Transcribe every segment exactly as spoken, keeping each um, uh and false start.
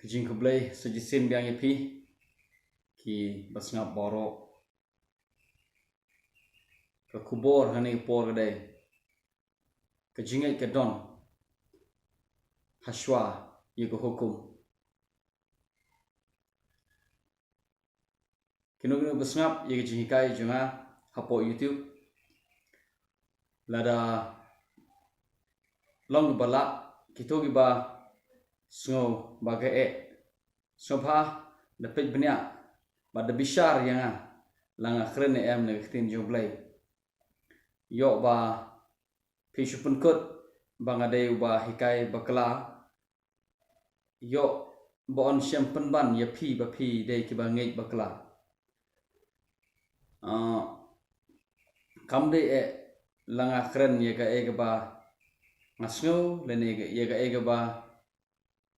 Jingkhublei sa shisien biang ïa phi ki ba sngap baroh. Ka khubor ha kane ka por ka dei ka jingngeit ka don hashwa ïa ka hukum. Kino kino ba sngap ïa ka jinghikai jong nga hapoh YouTube, lada long ba lah, kito kiba sngew ba ka eh, sngewbha da peit bniah bad da bishar ïa nga la nga kren ne em na ka ktien jong U Blei. Ïoh ba phi shu pynkut ba nga dei uba hikai bakla, ïoh ba yn shem pynban ïa phi ba phi dei kiba ngeit bakla. Ah, kam dei eh la nga kren ïa kaei kaba nga sngew lane ïa kaei kaba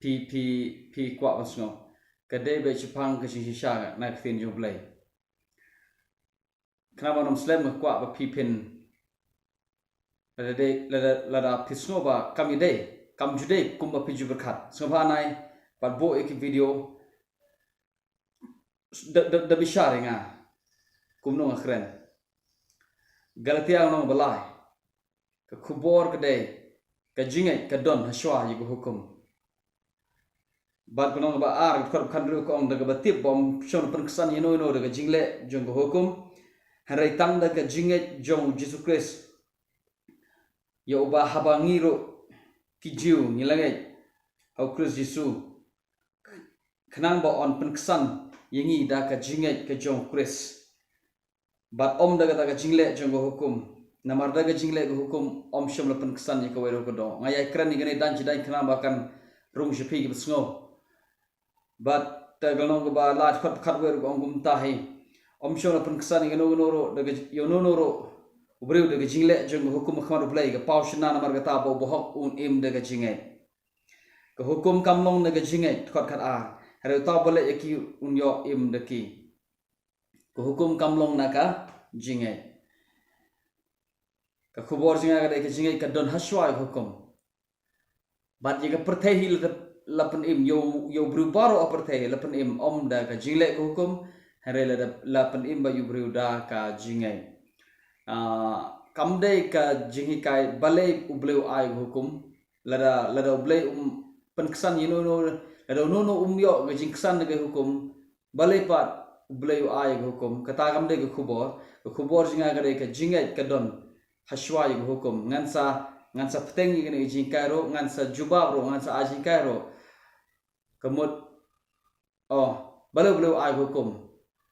phi phi phi kwah ban sngew. Ka dei beit shaphang ka jingshisha na ka ktien jong U Blei. Khnang ba ngam slem nga kwah ba phi phin, lada dei, lada, lada phi sngew ba kam ïadei, kam ju dei kumba phi ju pyrkhat, sngewbha nai bad buh ïa ki video da, da, da bishar ïa nga kumno nga kren. Galatia lynnong ba lai. Ka khubor ka dei ka jingngeit ka don hashwa ïa ka hukum. Bad ka lynnong ba ar, ka dkhot khathynriew ka ong, da kaba tip ba ym shym la pynksan ïano ïano da ka jingleh jong ka hukum, hynrei tang da ka jingngeit jong U Jisu Khrist, ïa uba haba ngi ruh ki Jiw ngi la ngeit ha U Khrist Jisu, khnang ba yn pynksan ïa ngi da ka jingngeit ka jong U Khrist. Bad ym da kata ka jingleh jong ka hukum. Namar da ka jingleh ka hukum ym shym la pynksan ïa kawei ruh ka doh. Nga ïai kren ïa kane dang shi dang khnang ba kan rung sha phi kiba sngew. Bad te ka lynnong kaba lai, dkhot khatwei ruh ka ong kumta hi. Ym shym la pynksan ïa kano kano ruh da ka, ïa uno uno ruh u briew da ka jingleh jong ka hukum ha khmat U Blei, ka paw shynna, namar kata ba u bahok un im da ka jingngeit. Ka hukum kam long na ka jingngeit, dkhot khatar. Hynrei uta uba leh ïa ki un ïoh im da ki. Ka hukum kam long na ka jingngeit. Ka khubor jong nga ka dei ka jingngeit ka don hashwa ïa ka hukum. Bad ïa ka pyrthei hi la, la pynim, ïa u, ïa u briew baroh ha pyrthei la pynim ym da ka jingleh ka hukum, hynrei la da, la pynim bad ïa u briew da ka jingngeit. Ah, kam dei ka jinghikai balei U Blei u ai ka hukum, lada, lada U Blei um pynksan ïano ïano, lada uno uno um ïoh ka jingksan da ka hukum, balei pat U Blei u ai ka hukum, kata kam dei ka khubor. Ka khubor jong nga ka dei ka jingngeit ka don hashwa ïa ka hukum. Ngan sa, ngan sa bteng ïa kane ka jinghikai ruh, ngan sa jubab ruh, ngan sa ai jinghikai ruh. Ka mut, oh, balei U Blei u ai ka hukum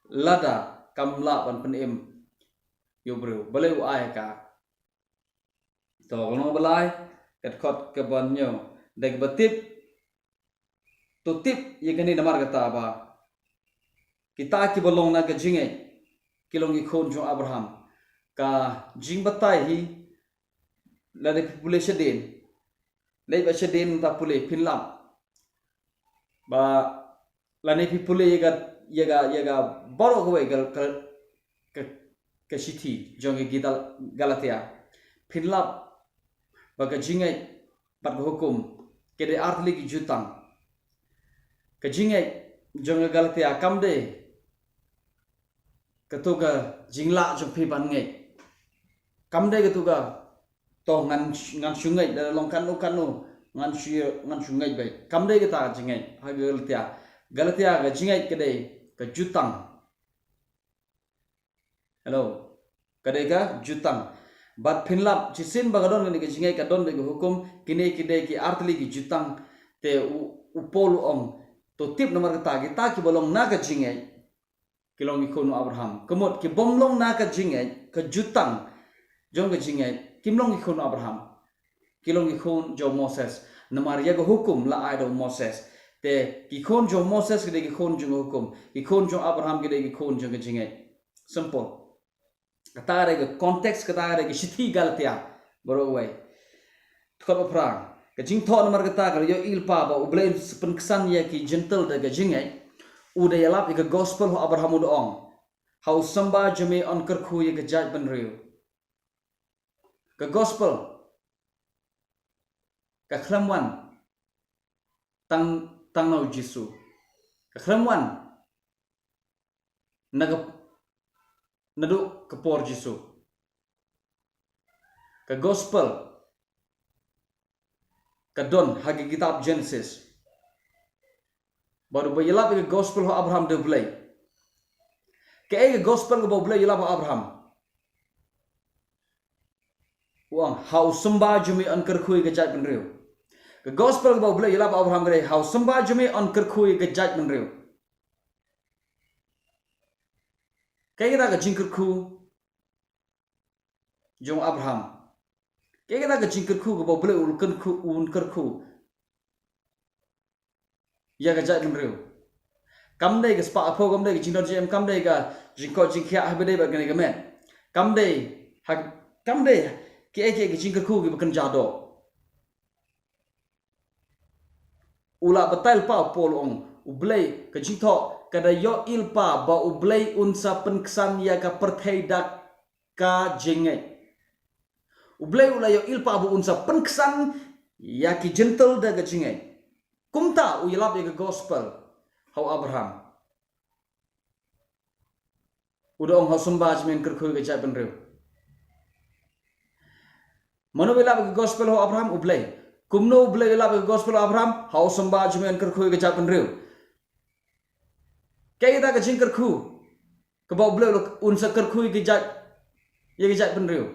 lada kam lah ban pynim ïa u briew, balei u ai ka. To, ka lynnong ba lai, ka dkhot kaba hynñiew, da kaba tip. To tip ïa kane namar kata ba kita kiba long na ka jingngeit ki long ki khun jong Abraham. Ka jingbatai hi, lada phi pule shadien, leit beit shadien, nangta pule, phin lap ba lane phi pule ïa ka, ïa ka, ïa ka baroh kawei ka, ka, ka, ka shithi jong ka Gita-, Galatia, phin lap ba ka jingngeit bad ka hukum ka dei artylli ki jutang. Ka jingngeit jong ka Galatia kam dei kato ka jinglah jong phi ban ngeit. Kam dei kato ka, to ngan, ngan shu ngeit, lada long katno katno ngan shu, ngan shu ngeit beit. Kam dei kata ka jingngeit ha ka Galatia. Galatia ka jingngeit ka dei ka jutang. Hello. Ka dei ka jutang. Bad phin lap, shisien ba ka don kane ka jingngeit, ka don beit ka hukum, kine ki dei ki artylli ki jutang. Te u, u Paul u ong, to tip namar kata, kita kiba long na ka jingngeit ki long ki khun u Abraham. Ka mut ki bym long na ka jingngeit, ka jutang jong ka jingngeit, kim long ki khun u Abraham. Ki long ki khun jong u Moses. Namar ïa ka hukum la ai da u Moses. Te ki khun jong u Moses ki dei ki khun jong ka hukum. Ki khun jong u Abraham ki dei ki khun jong ka jingngeit. Simple. Kata ka dei ka context, kata ka dei ka shithi Galatia. Baroh kawei. Dkhot ba phra. Ka jingthoh namar kata ka la ïohi lypa ba U Blei un sa pynksan ïa ki Jentil da ka jingngeit. U da ïalap ïa ka gospel ha u Abraham, u da ong, ha u symbai jong me yn kyrkhu ïa ka jaitbynriew. Ka gospel ka khlem wan tang tang na u Jisu. Ka khlem wan na ka, naduh ka por Jisu. Ka gospel ka don ha ka kitab Genesis. Bad uba ïalap ïa ka gospel ha u Abraham dei U Blei. Kaei ka gospel kaba U Blei u ïalap ha u Abraham? U ong, ha u symbai jong me yn kyrkhu ïa ka jaitbynriew. Ka gospel kaba U Blei u ïalap ha u Abraham ka dei, ha u symbai jong me yn kyrkhu ïa ka jaitbynriew. Kaei kata ka jingkyrkhu jong u Abraham? Kaei kata ka jingkyrkhu kaba U Blei u kyrkhu, un kyrkhu ïa ka jaitbynriew? Kam dei ka spah ka phew, kam dei ka jingdon jingem, kam dei ka jingkoit jingkhiah haba dei bad kane ka met. Kam dei ha, kam dei kiei kiei ka jingkyrkhu kiba kynja doh. U la batai lypa u Paul, u ong, U Blei, ka jingthoh ka da ïohi lypa ba U Blei un sa pynksan ïa ka pyrthei da ka jingngeit. U Blei u la ïohi lypa ba un sa pynksan ïa ki Jentil da ka jingngeit. Kumta u ïalap ïa ka gospel ha u Abraham. U da ong, ha u symbai jong me yn kyrkhu ïa ka jaitbynriew. Mano ba ïalap ïa ka gospel ha u Abraham? U Blei. Kumno U Blei u ïalap ïa ka gospel ha u Abraham? Ha u symbai jong me yn kyrkhu ïa ka jaitbynriew. Kaei kata ka jingkyrkhu kaba U Blei u la, un sa kyrkhu ïa ka jait, ïa ka jaitbynriew?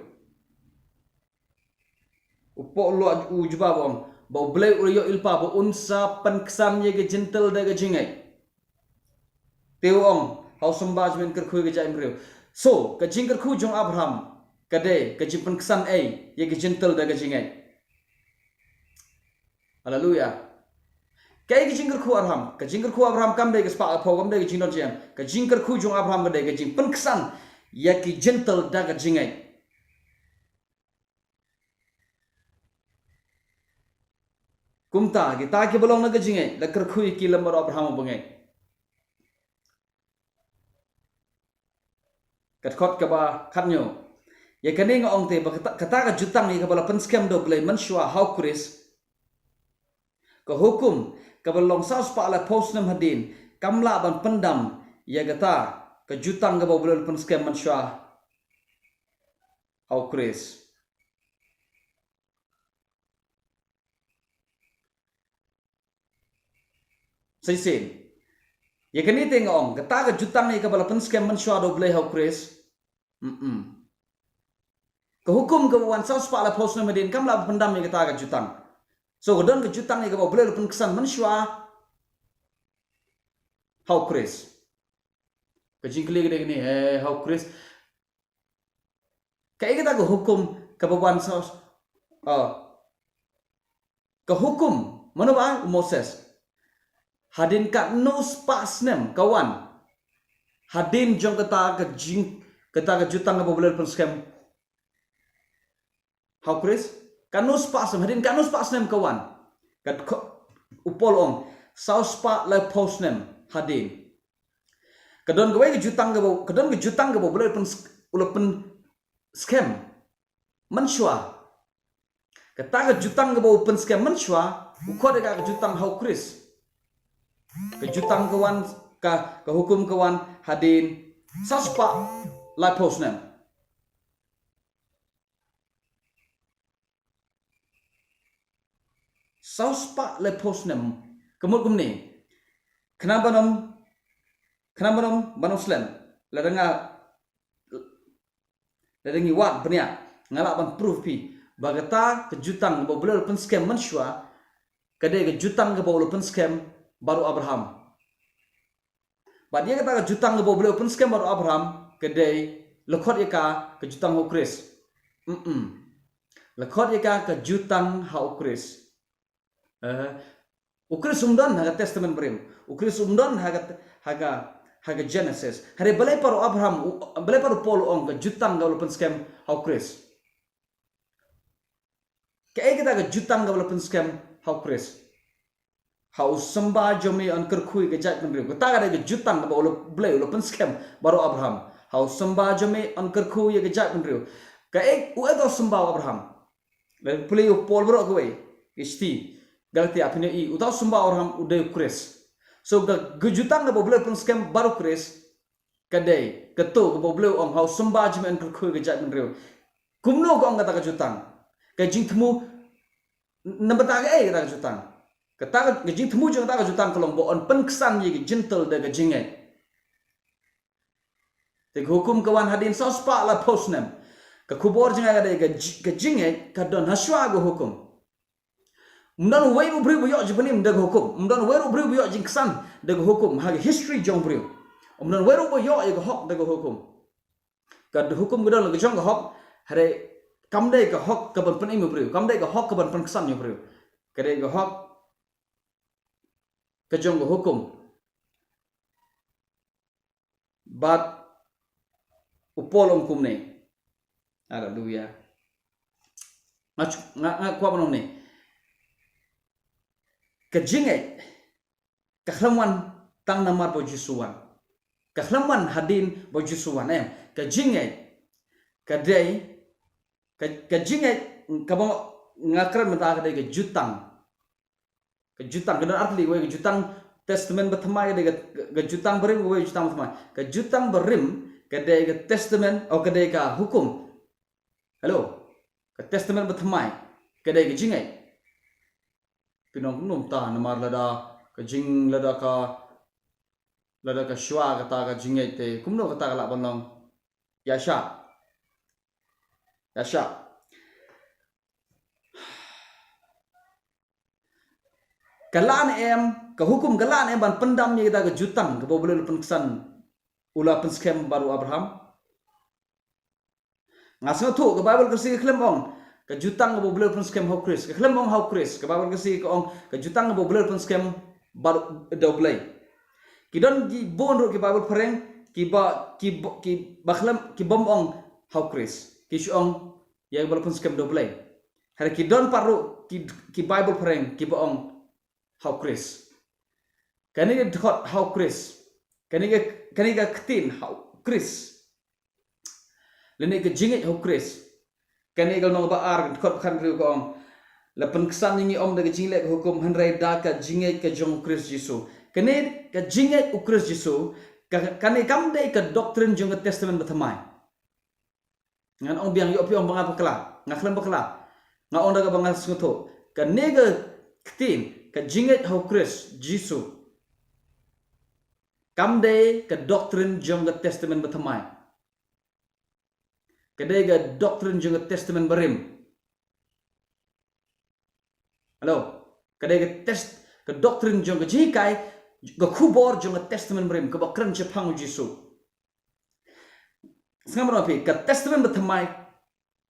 U Paul u jubab, u ong, ba U Blei u la ïohi lypa ba un sa pynksan ïa ki Jentil da ka jingngeit. Te u ong, ha u symbai jong me yn kyrkhu ïa ka jaitbynriew. So, ka jingkyrkhu jong u Abraham ka dei ka jingpynksan ei ïa ki Jentil da ka jingngeit? Haleluya. Kaei ka jingkyrkhu Abraham? Ka jingkyrkhu Abraham kam dei ka spah ka phew, kam dei ka jingdon jingem. Ka jingkyrkhu jong u Abraham ka dei ka jingpynksan ïa ki Jentil da ka jingngeit. Kumta kita kiba long na ka jingngeit la kyrkhu ïa ki lem bad u Abraham uba ngeit. Ka dkhot kaba khathynñiew. Ïa kane nga ong te ba kata, kata ka jutang ïa kaba la pynskhem da U Blei mynshuwa ha u Khrist. Ka hukum kaba long saw spah laiphew snem hadien kam lah ban pyndam ïa kata ka jutang kaba U Blei u la pynskhem mynshuwa ha u Khrist. Shisien. Ïa kane te nga ong, kata ka jutang ïa kaba la pynskhem mynshuwa da U Blei ha u Khrist. Mm-mm. Ka hukum kaba wan saw spah laiphew snem hadien kam lah ban pyndam ïa kata ka jutang. So ka don ka jutang ïa kaba U Blei u la pynksan mynshuwa ha u Khrist. Ka jingkylli ka dei kane, eh, ha u Khrist. Kaei kata ka hukum kaba wan sa, ah, ka hukum, mano ba ai? U Moses. Hadien katno spah snem ka wan hadien jong kata ka jing, kata ka jutang kaba U Blei u la pynskhem ha u Khrist? Katno spah snem, hadien katno spah snem ka wan? Ka dkhot, u Paul u ong, saw spah laiphew snem hadien. Ka don kawei ka jutang kaba, ka don ka jutang kaba U Blei u la pyns-, u la pynskhem mynshuwa. Kata ka jutang kaba u pynskhem mynshuwa, u khot ïa ka ka jutang ha u Khrist. Ka jutang ka wan, ka, ka hukum ka wan hadien saw spah laiphew snem. Saw spah laiphew snem. Ka mut kumne. Khnang ban ym, khnang ban ym, ban ym slem. Lada nga, lada ngi wad bniah, nga lah ban proof phi ba kata ka jutang kaba U Blei u la pynskhem mynshuwa ka dei ka jutang kaba u la pynskhem bad u Abraham. Bad ïa kata ka jutang kaba U Blei u pynskhem bad u Abraham ka dei, la khot ïa ka ka jutang ha u Khrist. Mm-mm. La khot ïa ka ka jutang ha u Khrist. Eh, u Khrist um don ha ka Testament Barim. U Khrist um don ha ka, ha ka, ha ka Genesis. Hynrei balei pat u Abraham, u, balei pat u Paul u ong ka jutang kaba la pynskhem ha u Khrist? Kaei kata ka jutang kaba la pynskhem ha u Khrist? Ha u symbai jong me yn kyrkhu ïa ka jaitbynriew. Kata ka dei ka jutang kaba u la, Blei u la pynskhem bad u Abraham. Ha u symbai jong me yn kyrkhu ïa ka jaitbynriew. Kaei, u, eh, u symbai u Abraham. Lada pule u Paul baroh kawei, ka shithi. Galatia, phin ïohi, uta u symbai Abraham u dei u Khrist. So ka, ka jutang kaba U Blei u pynskhem bad u Khrist, ka dei kato kaba U Blei u ong, ha u symbai jingmyntoi kyrkhu ka jaitbynriew. Kumno ka ong kata ka jutang? Ka jingthmu, namar kata kaei kata ka jutang? Kata ka, ka jingthmu jong kata ka jutang ka long ba yn pynksan ïa ki Jentil da ka jingngeit. Te ka hukum ka wan hadien saw spah laiphew snem. Ka khubor jong nga ka dei ka ji-, ka jingngeit ka don hashwa ka hukum. Ym don uwei ruh u briew ba ïoh jingpynim da ka hukum. Ym don uwei ruh u briew ba ïoh jingksan da ka hukum ha ka history jong u briew. Ym don uwei ruh ba ïoh ïa ka hok da ka hukum. Ka hukum ka don la ka jong ka hok, hynrei kam dei ka hok kaban pynim ïa u briew, kam dei ka hok kaban pynksan ïa u briew. Ka dei ka hok ka jong ka hukum. Bad u Paul u ong kumne. Haleluya. Nga, nga, nga kwah ban ong ne. Ka jingngeit ka khlem wan tang namar ba u Jisu wan. Ka khlem wan hadien ba u Jisu wan, em. Ka jingngeit ka dei, ka, ka jingngeit kaba nga kren mynta ka dei ka jutang. Ka jutang ka don artylli, kawei ka jutang Testament Bathymmai, ka dei ka, ka jutang barim, kawei ka jutang bathymmai. Ka jutang barim ka dei ka Testament, oh, ka dei ka hukum. Hello. Ka Testament Bathymmai ka dei ka jingngeit. Phi ong kumno mynta, namar lada ka jing, lada ka, lada ka shuwa kata ka jingngeit te, kumno kata ka lah ban long? Ïa sha. Ïa sha. Ka lah ne em, ka hukum ka lah ne em ban pyndam ïa kita ka jutang kaba U Blei u la pynksan, u la pynskhem bad u Abraham? Nga sngewthuh ka Baibl Khasi ka khlem ong ka jutang kaba U Blei u pynskhem ha u Khrist. Ka khlem ong ha u Khrist. Ka Baibl Khasi ka ong ka jutang kaba U Blei u pynskhem bad da U Blei. Ki don ki bun ruh ki Baibl phareng kiba, kiba, kiba khlem, ki bym ong ha u Khrist. Ki shu ong ïa kaba la pynskhem da U Blei. Hynrei ki don pat ruh ki, ki Baibl phareng kiba ong ha u Khrist. Kane ka dkhot ha u Khrist. Kane ka, kane ka ktien ha u Khrist. Lane ka jingngeit ha u Khrist. Kane ka lynnong ba ar, dkhot ba khathynriew ka ong, la pynksan ïa ngi ym da ka jingleh ka hukum, hynrei da ka jingngeit ka jong u Khrist Jisu. Kane ka jingngeit u Khrist Jisu, ka, kane kam dei ka doctrine jong ka Testament Bathymmai. Ngan ong biang, ïoh phi ong ba nga bakla, nga khlem bakla. Nga ong da kaba nga sngewthuh. Kane ka ktien, ka jingngeit ha u Khrist Jisu, kam dei ka doctrine jong ka Testament Bathymmai. Ka dei ka doctrine jong ka Testament Barim. Hello. Ka dei ka test, ka doctrine jong ka jinghikai, ka khubor jong ka Testament Barim, kaba kren shaphang u Jisu. Sngap noh phi, ka Testament Bathymmai,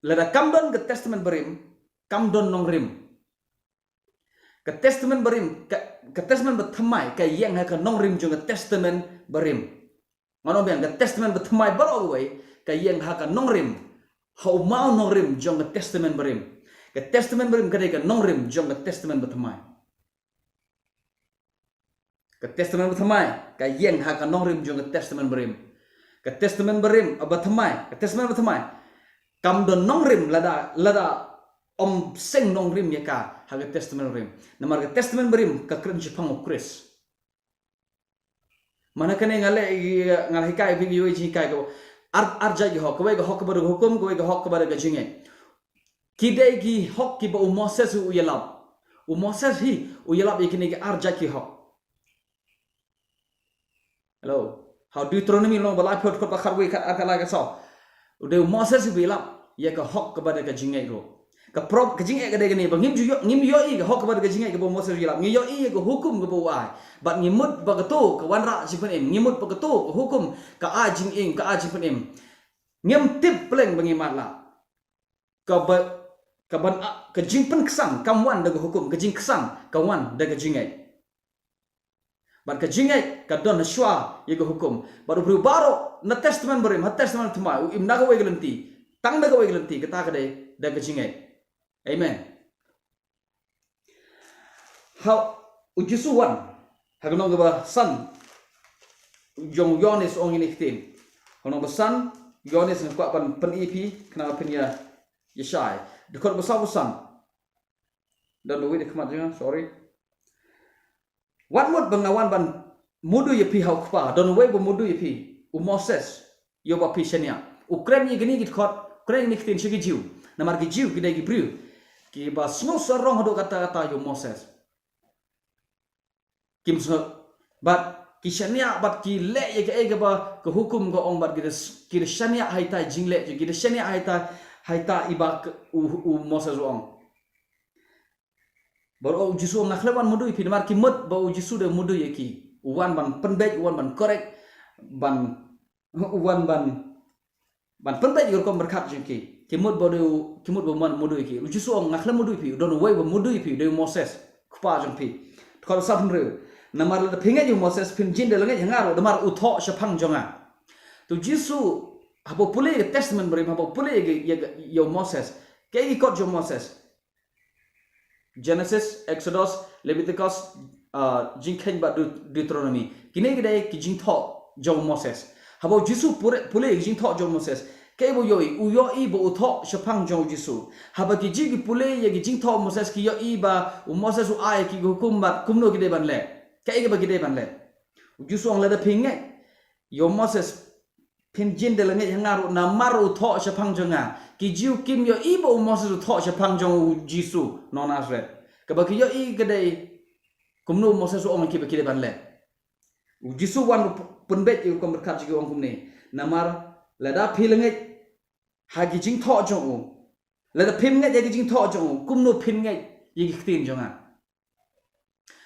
lada kam don ka Testament Barim, kam don nongrim. Ka Testament Barim, ka, ka Testament Bathymmai ka ïeng ha ka nongrim jong ka Testament Barim. Ngan ong biang, ka Testament Bathymmai baroh kawei ka ïeng ha ka nongrim, ha u mawnongrim jong ka Testament Barim. Ka Testament Barim ka dei ka nongrim jong ka Testament Bathymmai. Ka Testament Bathymmai ka ïeng ha ka nongrim jong ka Testament Barim. Ka Testament Barim, ah, Bathymmai, ka Testament Bathymmai kam don nongrim lada, lada ym seng nongrim ïa ka ha ka Testament Barim. Namar ka Testament Barim ka kren shaphang u Khrist. Mana kane nga leh, nga la hikai phi ïa ka jinghikai ka ar, ar jait ki hok, kawei ka hok kaba da ka hukum, kawei ka hok kaba da ka jingngeit. Ki dei ki hok kiba u Moses u ïalap. U Moses hi u ïalap ïa kine ki ar jait ki hok. Hello. Ha u Deuteronomy lynnong ba laiphew, dkhot ba khatwei, khatar, khatlai, khatsaw. U dei u Moses uba ïalap ïa ka hok kaba da ka jingngeit ruh. Ka prob, ka jingeh ka dei kane ba ngim ju ïoh, ngim ïohi ka hok kaba da ka jingngeit kaba u Moses u ïalap. Ngi ïohi ïa ka hukum kaba u ai. Bad ngi mut ba kato ka wanrah jingpynim. Ngi mut ba kato ka hukum ka ai jingim, ka ai jingpynim. Ngim tip pleng ba ngi mad lah. Kaba, kaba, ah, ka jingpynksan kam wan da ka hukum, ka jingksan ka wan da ka jingngeit. Bad ka jingngeit ka don hashwa ïa ka hukum. Bad u briew baroh na Testament Barim, ha Testament Thymmai, u im na kawei ka lynti, tang na kawei ka lynti, kata ka dei da ka jingngeit. Amen. Ha u Jisu wan ha ka lynnong kaba san jong u Ïohannes, u ong ïa kine ki ktien. Ha ka lynnong ba san u Ïohannes, nga kwah ban pyni ïa phi khnang ba phin ïa, ïa shai. Dkhot ba saw phew san. Don uwei da khmat jong nga, sorry. Wat mut ba nga wan ban mudui ïa phi ha u Kpa, don uwei ba mudui ïa phi, u Moses, ïoh ba phi shaniah. U kren ïa kine ki dkhot, u kren ïa kine ki ktien sha ki Jiw. Namar ki Jiw ki dei ki briew kiba sngewsarong haduh katta katta ïa u Moses. Kim sngewbha bad ki shaniah bad ki leh ïa kaei kaba ka hukum ka ong bad ki da, ki da shaniah ha ita i jingleh, ki da shaniah ha ita, ha ita iba ka, u, u Moses u ong. Bad u Jisu u ong nga khlem wan mudui ïa phi namar ki mut ba u Jisu u dei mudui ïa ki. U wan ban pynbeit, u wan ban correct, ban, u wan ban ban pynbeit ïa ka rukom pyrkhat jong ki. Ki mut ba u dei u, ki mut ba u wan mudui ïa ki. U Jisu u ong nga khlem mudui ïa phi, u don uwei ba mudui ïa phi, u dei u Moses, u kpa jong phi. Dkhot sawphew hynriew. Namar lada phi ngeit ïa u Moses phin jin da leh ngeit ïa nga ruh namar u thoh shaphang jong nga. Te u Jisu haba u pule ïa ka Testament Barim, haba u pule ïa ka, ïa ka, ïa u Moses. Kaei ki kot jong u Moses? Genesis, Exodus, Leviticus, uh, Jingkheiñ bad Deut-, Deuteronomy. Kine ki dei ki jingthoh jong u Moses. Haba u Jisu pule, pule ki jingthoh jong u Moses, kaei ba u ïohi? U ïohi ba u thoh shaphang jong u Jisu. Haba ki Jiw ki pule ïa ki jingthoh u Moses ki ïohi ba u Moses u ai ki hukum bad kumno ki dei ban leh, kaei kaba ki dei ban leh. U Jisu u ong lada phi ngeit ïa u Moses phin jin da leh ngeit ïa nga ruh namar u thoh shaphang jong nga. Ki Jiw kim ïohi ba u Moses u thoh shaphang jong u Jisu nong Nazareth. Kaba ki ïohi ka dei kumno u Moses u ong ïa ki ba ki dei ban leh. U Jisu u wan u pynbeit ïa ka rukom pyrkhat jong ki, u ong kumne. Namar lada phi leh ngeit ha ki jingthoh jong u, lada phim ngeit ïa ki jingthoh jong u, kumno phin ngeit ïa ki ktien jong nga?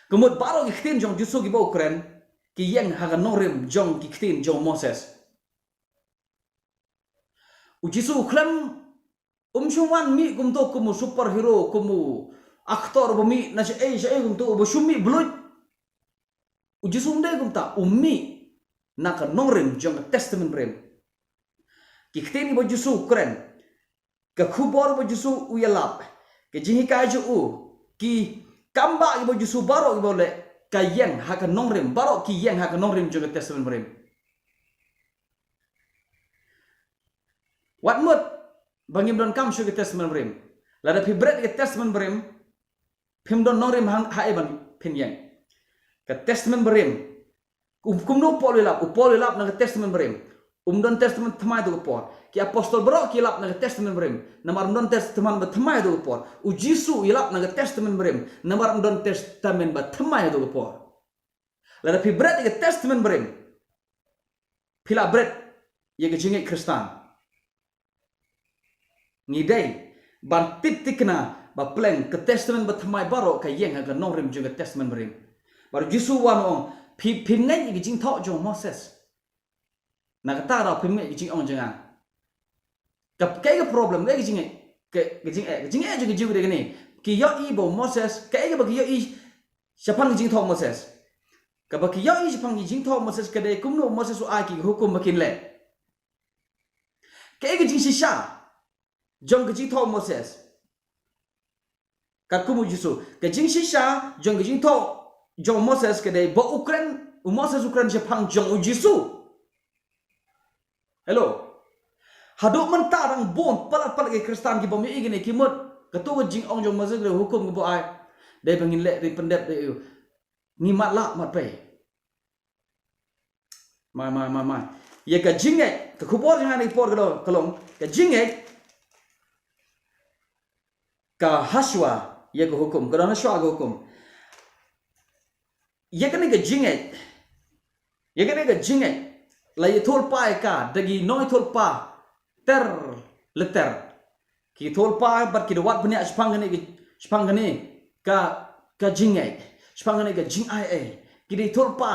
Ka mut baroh ki ktien jong u Jisu kiba u kren ki ïeng ha ka nongrim jong ki ktien jong u Moses. U Jisu u khlem, um shym wan mih kumto kum u superhero, kum u actor ba mih na shaei shaei kumto, uba shu mih bluit. U Jisu um dei kumta, u mih na ka nongrim jong ka Testament Barim. Ki ktien kiba u Jisu u kren, ka khubor ba u Jisu u ïalap, ka jinghikai jong u, ki kam ba kiba u Jisu baroh kiba u leh, ka ïeng ha ka nongrim, baroh ki ïeng ha ka nongrim jong ka Testament Barim. Wat mut ba ngim donkam shuh ka Testament Barim. Lada phi bret ka Testament Barim, phim don nongrim hang ha ei ban phin ïeng. Ka Testament Barim. Kum, kumno u Paul u ïalap? U Paul u ïalap na ka Testament Barim. Um don Testament Thymmai haduh ka por. Ki apostol baroh ki ïalap na ka Testament Barim. Namar um don Testament Bathymmai haduh ka por. U Jisu u ïalap na ka Testament Barim. Namar um don Testament Bathymmai haduh ka por. Lada phi bret ïa ka Testament Barim, phi la bret ïa ka jingngeit Khristan. Ngi dei ban tip thikna ba pleng ka Testament Bathymmai baroh ka ïeng ha ka nongrim jong ka Testament Barim. Bad u Jisu u wan u ong, phi, phim ngeit ïa ka jingthoh jong u Moses. Na kata ka daw phim ngeit ïa ka jingong jong nga. Ka, kaei ka problem, kaei ka jingeh, ka, ka jingeh, ka jingeh jong ki Jiw ka dei kane. Ki ïohi ba u Moses, kaei kaba ki ïohi shaphang ka jingthoh u Moses? Kaba ki ïohi shaphang ka jingthoh u Moses ka dei kumno u Moses u ai ki hukum ba kin leh. Kaei ka jingshisha jong ka jingthoh u Moses? Katkum u Jisu. Ka jingshisha jong ka jingthoh jong u Moses ka dei ba u kren, u Moses u kren shaphang jong u Jisu. Hello. Haduh mynta dang bun palat palat ki Khristan ki bym ïohi kane, ki mut kato ka jingong jong u Moses ka dei hukum kaba ai. Dei ba ngin leh, dei pyndep, dei ïoh. Ngi mad lah mad pei. Mai, mai, mai, mai. Ïa ka jingngeit, ka khubor jong nga ha kane ka por ka long, ka long, ka jingngeit ka ha shuwa ïa ka hukum, ka don ha shuwa ka hukum. Ïa kane ka jingngeit, ïa kane ka jingngeit la ïathuhlypa ïa ka da ki nongïathuhlypa ter le ter. Ki ïathuhlypa bad ki da wad bniah shaphang kane ka, shaphang kane ka, ka jingngeit, shaphang kane ka jingai ei. Ki da ïathuhlypa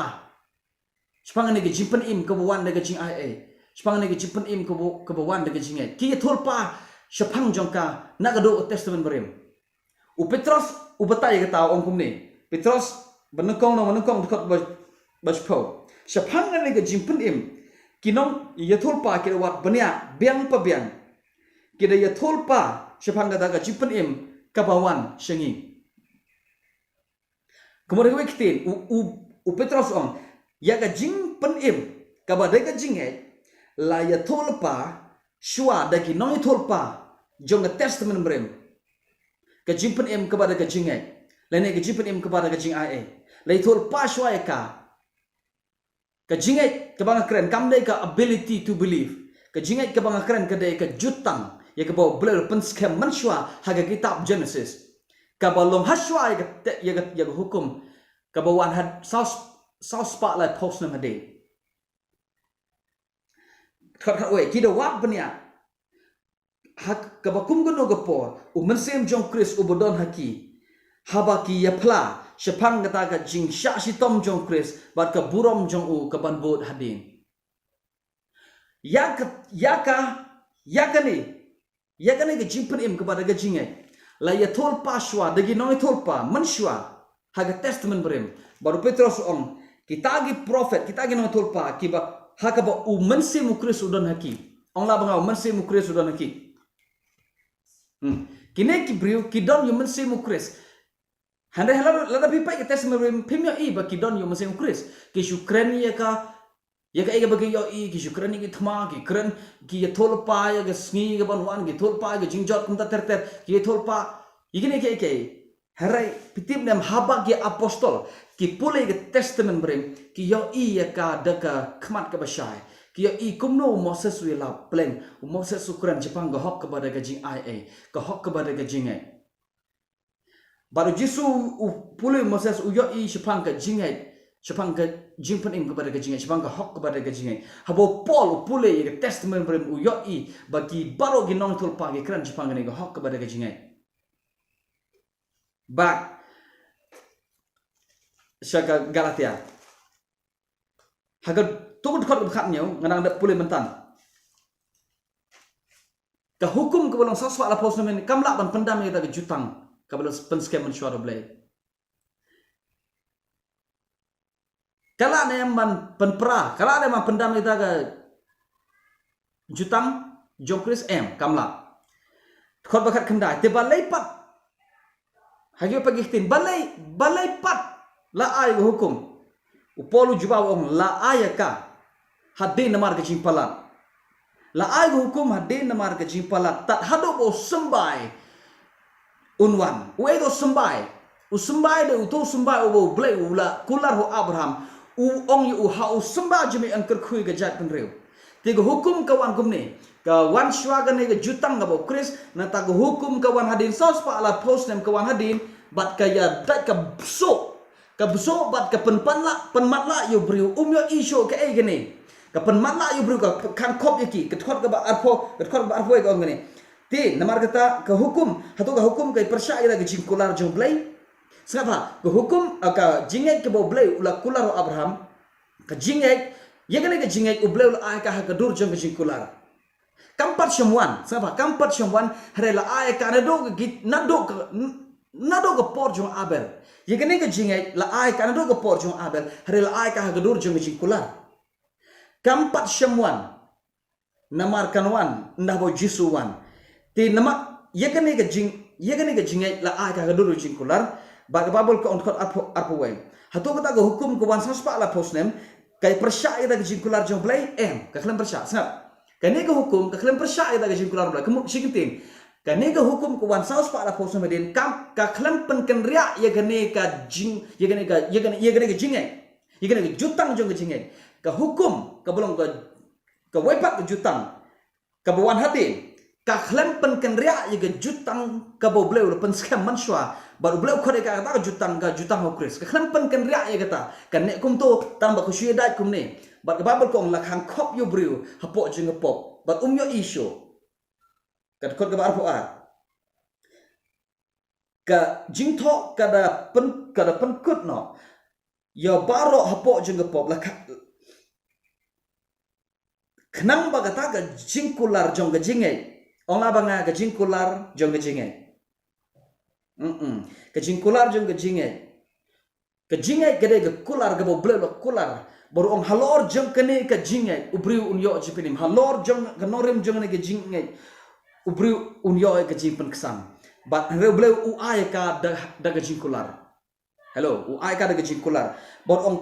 shaphang kane ka jingpynim kaba wan da ka jingai ei, shaphang kane ka jingpynim kaba, kaba wan da ka jingngeit. Ki ïathuhlypa shaphang jong ka na ka doh ka Testament Barim. U Petros u batai ïa kata, u ong kumne. Petros banyngkong, nong banyngkong, dkhot ba, ba shiphew. Shaphang kane ka jingpynim, ki nongïathuhlypa ki da wad bniah biang pa biang. Ki da ïathuhlypa shaphang kata ka jingpynim kaba wan sha ngi. Kumba da kawei ka ktien, u, u, u Petros u ong, ïa ka jingpynim kaba dei ka jingngeit la ïathuhlypa shuwa da ki nongïathuhlypa jong ka Testament Barim. ka jingpynim kaba da ka jingngeit, lane ka jingpynim kaba da ka jingai ei. La ïathuhlypa shuwa ïa ka. Ka jingngeit kaba nga kren kam dei ka ability to believe. Ka jingngeit kaba nga kren ka dei ka jutang ïa kaba U Blei u la pynskhem mynshuwa ha ka kitab Genesis, kaba long ha shuwa ïa ka te-, ïa ka, ïa ka hukum kaba wan ha saw, saw spah laiphew snem hadien. Khat khat wei, ki da wad bniah ha kaba kum kano ka por, u mynsiem jong Khrist uba don ha ki, haba ki ïaphla shaphang kata ka jingshah shitom jong Khrist bad ka burom jong u kaban bud hadien. Ïa ka, ïa ka, ïa kane, ïa kane ka jingpynim kaba da ka jingngeit la ïathuhlypa shuwa da ki nongïathuhlypa mynshuwa ha ka Testament Barim. Bad u Petros u ong, kita ki prophet, kita ki nongïathuhlypa kiba, ha kaba u mynsiem u Khrist u don ha ki. Ong lah ba nga u mynsiem u Khrist u don ha ki. Hmm. Kine ki briew ki don ïa u mynsiem u Khrist. Hynrei lada, lada phi peit ka Testament Barim phim ïohi ba ki don ïa u mynsiem u Khrist. Ki shu kren ïa ka, ïa kaei kaba ki ïohi, ki shu kren ïa ki thma, ki kren, ki ïathuhlypa ïa ka sngi kaban wan, ki ïathuhlypa ïa ka jingjot kumta ter ter, ki ïathuhlypa ïa kine kiei kiei. Hynrei phi tip ne em, haba ki apostol ki pule ïa ka Testament Barim, ki ïohi ïa ka da ka khmat kaba shai. Ki ïohi kumno u Moses u ïalap pleng, u Moses u kren shaphang ka hok kaba da ka jingai ei, ka hok kaba da ka jingngeit. Bad u Jisu u pule u Moses u ïohi shaphang ka jingngeit, shaphang ka jingpynim kaba da ka jingngeit, shaphang ka hok kaba da ka jingngeit. Haba u Paul u pule ïa ka Testament Barim u ïohi ba ki baroh ki nongïathuhlypa ki kren shaphang kane ka hok kaba da ka jingngeit. Bad sha ka Galatia. Ha ka, tu ka dkhot kaba khathynñiew, nga dang dep pule mynta. Ka hukum kaba long saw spah laiphew snem hadien kam lah ban pyndam ïa kata ka jutang kaba la pynskhem mynshuwa da U Blei. Ka lah ne em ban pynpra, ka lah ne em ban pyndam ïa kata ka jutang jong Khrist? Em, kam lah. Dkhot ba khatkhyndai, te balei pat, ha ki ba ki ktien, balei, balei pat la ai ka hukum? U Paul u jubab u ong, la ai ïa ka hadien namar ka jingpalat. La ai ka hukum hadien namar ka jingpalat, tad haduh ba u symbai un wan. Uei u symbai? U symbai dei uto u symbai uba U Blei u la kular ha u Abraham, u ong ïa u, ha u symbai jong me yn kyrkhu ïa ka jaitbynriew. Te ka hukum ka wan kumne, ka wan shuwa kane ka jutang kaba u Khrist, nangta ka hukum ka wan hadien saw spah laiphew snem ka wan hadien, bad ka ïa dait ka bsuh, ka bsuh bad ka pynmatlah, pynmatlah ïa u briew, um ïohi shuh kaei kane. Ka pynmatlah ïa u briew, ka khang khop ïa ki, ka dkhot kaba arphew, ka dkhot kaba arphew ka ong kane. Te namar kata ka hukum, hato ka hukum ka pyrshah ïa la ka jingkular jong U Blei? Sngap bha, ka hukum, ah, ka jingngeit kaba U Blei u la kular ha u Abraham, ka jingngeit, ïa kane ka jingngeit U Blei u la ai ka ha ka dur jong ka jingkular. Kam pat shym wan, sngap bha, kam pat shym wan, hynrei la ai ka naduh ka git, naduh ka, n-, naduh ka por jong u Abel. Ïa kane ka jingngeit la ai ka naduh ka por jong u Abel, hynrei la ai ka ha ka dur jong ka jingkular. Kam pat shym wan. Namar kan wan, ynda ba u Jisu u wan. Te namar, ïa kane ka jing, ïa kane ka jingngeit la ai ka ha ka dur jong ka jingkular, bad ka Baibl ka ong dkhot arphew, arphew wei. Hato kata ka hukum ka wan saw spah laiphew snem, ka pyrshah ïa kata ka jingkular jong U Blei? Em, ka khlem pyrshah, sngap. Kane ka hukum, ka khlem pyrshah ïa kata ka jingkular U Blei, ka mut shi kyntien. Kane ka hukum ka wan saw spah laiphew snem hadien, kam, ka khlem pynkynriah ïa kane ka jing, ïa kane ka, ïa kane, ïa kane ka jingngeit. Ïa kane ka jutang jong ka jingngeit. Ka hukum, kaba long ka kawei pat ka jutang kaba wan hadien, ka khlem pynkynriah ïa ka jutang kaba U Blei u la pynskhem mynshuwa, bad U Blei u khot ïa kata ka jutang, ka jutang ha u Khrist. Ka khlem pynkynriah ïa kata, kane kumto, tang ba ka shu ïa dait kumne. Bad ka Baibl ka ong la khang khop ïa u briew hapoh jong ka pop, bad um ïohi shuh. Ka dkhot kaba arphew ar. Ka jingthoh ka da pyn-, ka da pynkut noh ïa baroh hapoh jong ka pop, la ka, khnang ba kata ka jingkular jong ka jingngeit. Ong lah ba nga, ka jingkular jong ka jingngeit. Mm-mm. Ka jingkular jong ka jingngeit. Ka jingngeit ka dei ka kular kaba U Blei u la kular. Bad u ong halor jong kane ka jingngeit u briew un ïoh jingpynim. Halor jong ka nongrim jong kane ka jingngeit u briew un ïoh ka jingpynksan. Bad hynrei U Blei u ai ka da, da ka jingkular. Hello, u ai ka da ka jingkular. Bad u ong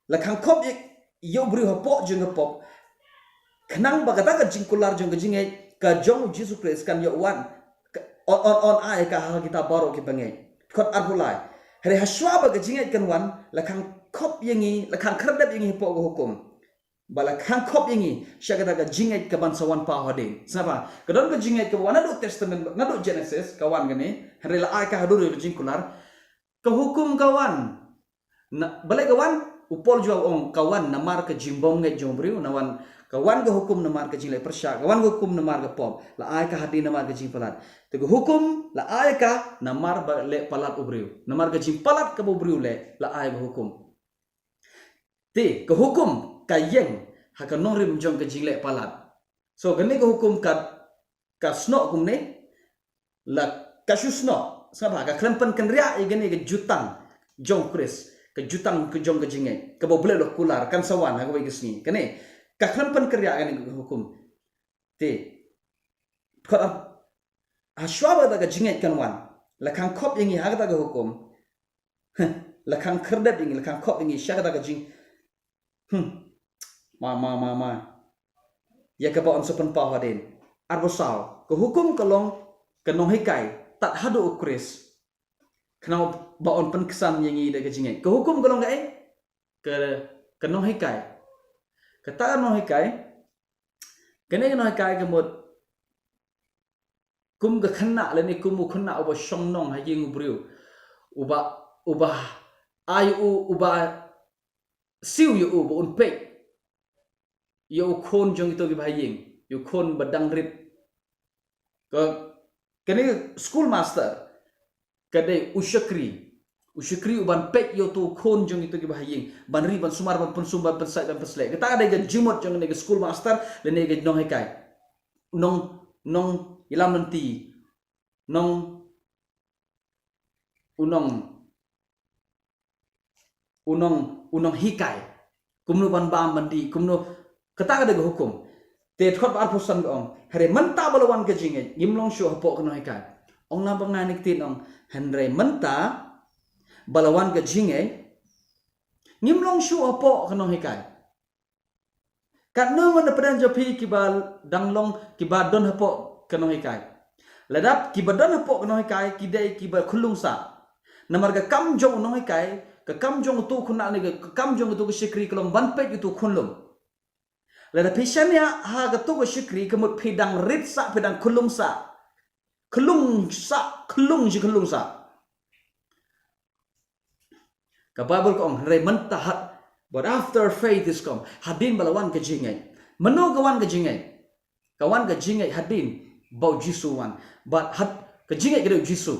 la khang khop ïa, ïa u briew hapoh jong ka pop, khnang ba kata ka jingkular jong ka jingngeit ka jong u Jisu Khrist kan ïoh wan. Ka, on on on ai ka ha kita baroh ki bangeit. Kot arphew lai. Hynrei hashwa ba ka jingngeit kan wan, la khang khop ïa ngi, la khang khyrdep ïa ngi hapoh ka hukum. Ba la khang khop ïa ngi sha kata ka jingngeit ka ban sa wan paw hadien. Sngap bha, ka don ka jingngeit ka wan naduh Testament, naduh Genesis ka wan kane. Hynrei la ai ka haduh ka jingkular. Ka hukum ka wan. Na, balei ka wan? U Paul jubab ong ka wan namar ka jingbymngeit jong u briew, na wan, ka wan ka hukum namar ka jingleh pyrshah, ka wan ka hukum namar ka pop, la ai ka hadien namar ka jingpalat. Te ka hukum la ai ka namar ba leh palat u briew, namar ka jingpalat kaba u briew leh, la ai ka hukum. Te ka hukum ka ïeng ha ka nongrim jong ka jingleh palat. So kane ka hukum ka, ka snoh kumne, la ka shu snoh, sngap bha, ka khlem pynkynriah ïa kane ka jutang jong Khrist, ka jutang ka jong ka jingngeit kaba u Blei u la kular kan sa wan ha kawei ka sngi. Kane ka khlem pynkynriah ïa kane ka hukum. Te kot ap, hashwa ba kata ka jingngeit kan wan, la khang khop ïa ngi ha kata ka hukum. Huh, la khang khyrdep ïa ngi, la khang khop ïa ngi sha kata ka jing. Hmm. Ma, ma, ma, ma. Ïa kaba yn sa pynpaw hadien. Arphew saw. Ka hukum ka long ka nonghikai tad haduh u Khrist. Khnang ba yn pynksan ïa ngi da ka jingngeit. Ka hukum ka long kaei? Ka, ka nonghikai. Kata ka nonghikai. Kane ka nonghikai ka mut kum ka khynnah lane kum u khynnah uba shong nong ha ïing u briew. Uba, uba ai u, uba siew ïa u, ba un peit ïa u khun jong ito kiba ha ïing, ïa u khun ba dang rit. Ka, kane ka schoolmaster ka dei u shakri. U shakri uban peit ïa uto u khun jong ito kiba ha ïing, ban ri, ban sumar, ban pynsum, ban pynsait, ban pynsleh. Kata ka dei ka jingmut jong kane ka schoolmaster lane ka nonghikai. Nong, nong ïalam lynti. Nong, u nong, u nong, u nonghikai. Kumno ban bam ban dih, kumno, kata ka dei ka hukum. Te dkhot ba arphew san ka ong, hynrei mynta ba la wan ka jingngeit, ngim long shuh hapoh ka nonghikai. Ong na ba ngai ne ktien ong, hynrei mynta ba la wan ka jingngeit, ngim long shuh hapoh ka nonghikai. Katno ngut na pdeng jong phi kiba dang long, kiba don hapoh ka nonghikai? Lada kiba don hapoh ka nonghikai ki dei kiba khunlung sah. Namar ka kam jong u nonghikai, ka kam jong uto u khynnah ne ka, ka kam jong uto ka shakri ka long ban peit uto u khunlung. Lada phi shaniah ha kato ka shakri ka mut phi dang rit sah, phi dang khunlung sah. Khunlung sah, khunlung shi khunlung sah. Ka Bible ka ong, hynrei mynta had, but after faith is come. Hadien ba la wan ka jingngeit. Mano ka wan ka jingngeit? Ka wan ka jingngeit hadien ba u Jisu wan. Bad had, ka jingngeit ka dei u Jisu.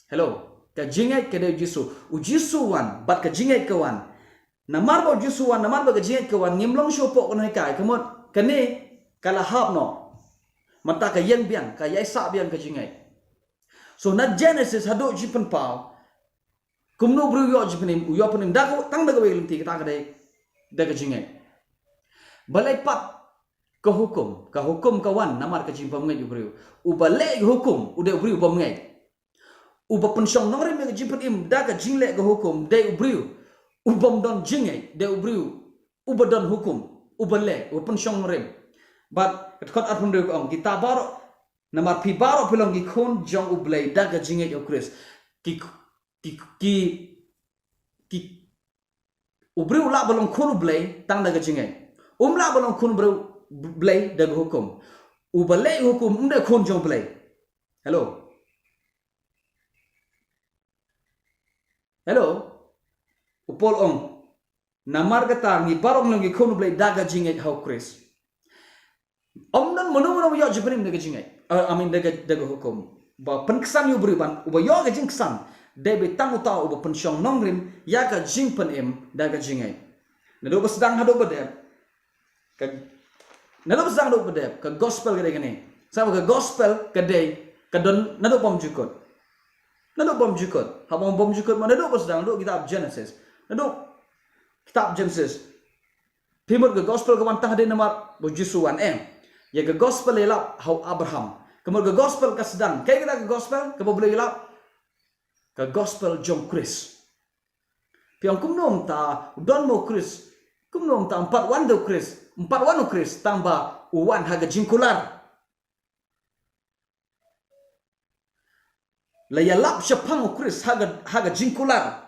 Hello. Ka jingngeit ka dei u Jisu. U Jisu wan, bad ka jingngeit ka wan. Namar ba u Jisu wan, namar ba ka jingngeit ka wan, ngim long shuh hapoh ka nonghikai. Ka mut, kane ka la hap noh. Mynta ka ïeng biang, ka ïaisah biang ka jingngeit. So na Genesis haduh Jingpynpaw, kumno u briew u ïoh jingpynim, u ïoh pynim da ka, tang da kawei ka lynti, kata ka dei da ka jingngeit. Balei pat ka hukum, ka hukum ka wan namar ka jingbymngeit u briew. Uba leh ka hukum u dei u briew bymngeit. Uba pynshong nongrim ïa ka jingpynim da ka jingleh ka hukum dei u briew u bym don jingngeit, dei u briew uba don hukum, uba leh, uba pynshong nongrim. Bad ka dkhot arphew hynriew ka ong, kita baroh, namar phi baroh phi long ki khun jong u Blei da ka jingngeit ïa u Khrist. Ki, ki, ki, ki, u briew u lah ban long khun u Blei tang da ka jingngeit. Um lah ban long khun u briew, Blei da ka hukum. Uba leh hukum um dei khun jong u Blei. Hello. Hello. U Paul ong, namar kata ngi baroh ngi long ki khun u Blei da ka jingngeit ha u Khrist. Ym don mano mano ba ïoh jingpynim da ka jingngeit. Ah, I mean da ka, da ka hukum. Ba pynksan ïa u briew ban, uba ïoh ka jingksan dei ba tang uta uba pynshong nongrim ïa ka jingpynim da ka jingngeit. Naduh ba sdang haduh ba dep. Ka, naduh ba sdang haduh ba dep, ka gospel ka dei kane. Sngap ba ka gospel ka dei, ka don naduh bymjukut. Naduh bymjukut. Haba bymjukut ma naduh ba sdang, naduh kitab Genesis. Naduh kitab Genesis. Phi mut ka gospel ka wan tang hadien namar ba u Jisu wan, em. Ïa ka gospel ïalap ha u Abraham. Ka mut ka gospel ka sdang. Kaei kata ka gospel kaba u Blei u ïalap? Ka gospel jong u Khrist. Phi ong kumno mynta u don mo u Khrist? Kumno mynta ym pat wan da u Khrist? Ym pat wan u Khrist tang ba u wan ha ka jingkular. La ïalap shaphang u Khrist ha ka, ha ka jingkular.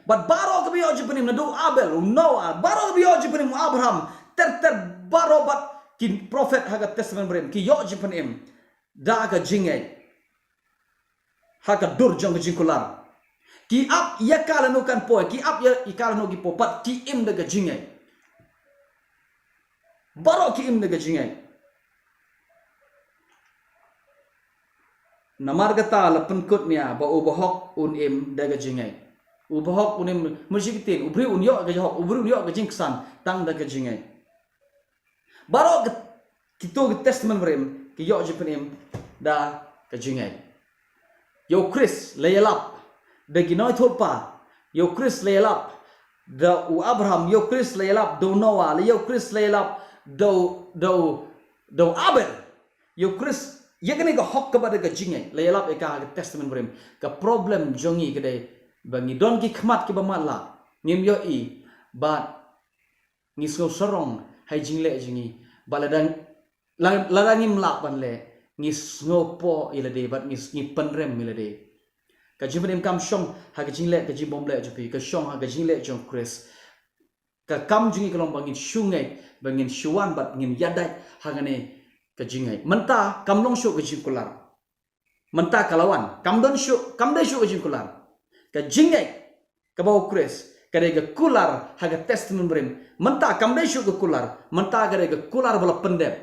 Bad baroh kiba ïoh jingpynim, naduh u Abel, u Noah, baroh kiba ïoh jingpynim, u Abraham, ter ter, baroh bad ki prophet ha ka Testament Barim ki ïoh jingpynim da ka jingngeit ha ka dur jong ka jingkular. Ki ap ïa ka lano kan poi, ki ap ïa, ïa ka lano ki poi, bad ki im da ka jingngeit. Baroh ki im da ka jingngeit. Namar kata la pynkut nia ba u bahok un im da ka jingngeit. U bahok un im, mynta shi ktien, u briew un ïoh ka jingksan tang da ka jingngeit. Baroh ki, kito ki Testament Barim ki ïoh jingpynim da ka jingngeit. Ïa u Khrist la ïalap da ki nongïathuhlypa. Ïa u Khrist la ïalap da u Abraham. Ïa u Khrist la ïalap da u Noah. Ïa u Khrist la ïalap da u, da u, da u Abel. Ïa u Khrist, ïa kane ka hok kaba da ka jingngeit la ïalap ïa ka ha ka Testament Barim. Ka problem jong ngi ka dei ba ngi don ki khmat kiba matlah, ngim ïohi, bad ngi sngew sarong ha i jingleh jong ngi. Bad lada, la-, lada ngim lah ban leh, ngi sngewpoh ïa lade bad ngi, ngi pynrem ïa lade. Ka jingpynim kam shong ha ka jingleh, ka jingbymleh jong phi, ka shong ha ka jingleh jong u Khrist. Ka kam jong ngi ka long ba ngin shu ngeit, ba ngin shu wan bad ngin ïadait ha kane ka jingngeit. Mynta kam long shuh ka jingkular. Mynta ka la wan, kam don shuh, kam dei shuh ka jingkular. Ka jingngeit kaba ha u Khrist ka dei ka kular ha ka Testament Barim. Mynta kam dei shuh ka kular, mynta ka dei ka kular ba la pyndep.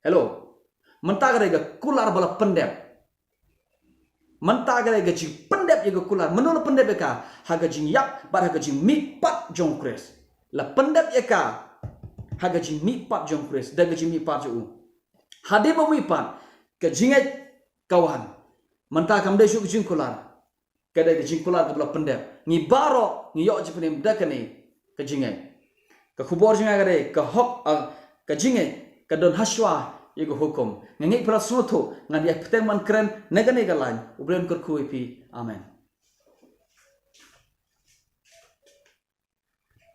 Hello. Mynta ka dei ka kular ba la pyndep. Mynta ka dei ka jingpyndep ïa ka kular. Mano la pyndep ïa ka? Ha ka jingïap bad ha ka jingmihpat jong u Khrist. La pyndep ïa ka ha ka jingmihpat jong u Khrist, da ka jingmihpat jong u. Hadien ba mihpat, ka jingngeit ka wan. Mynta kam dei shuh ka jingkular. Ka dei ka jingkular kaba la pyndep. Ngi baroh ngi ïoh jingpynim da kane ka jingngeit. Ka khubor jong nga ka dei ka hok, ah, ka jingngeit ka don hashwa ïa ka hukum. Nga ngeit phi la sngewthuh, ngan ïa bteng ban kren na kane ka lain. U Blei un kyrkhu ïa phi. Amen.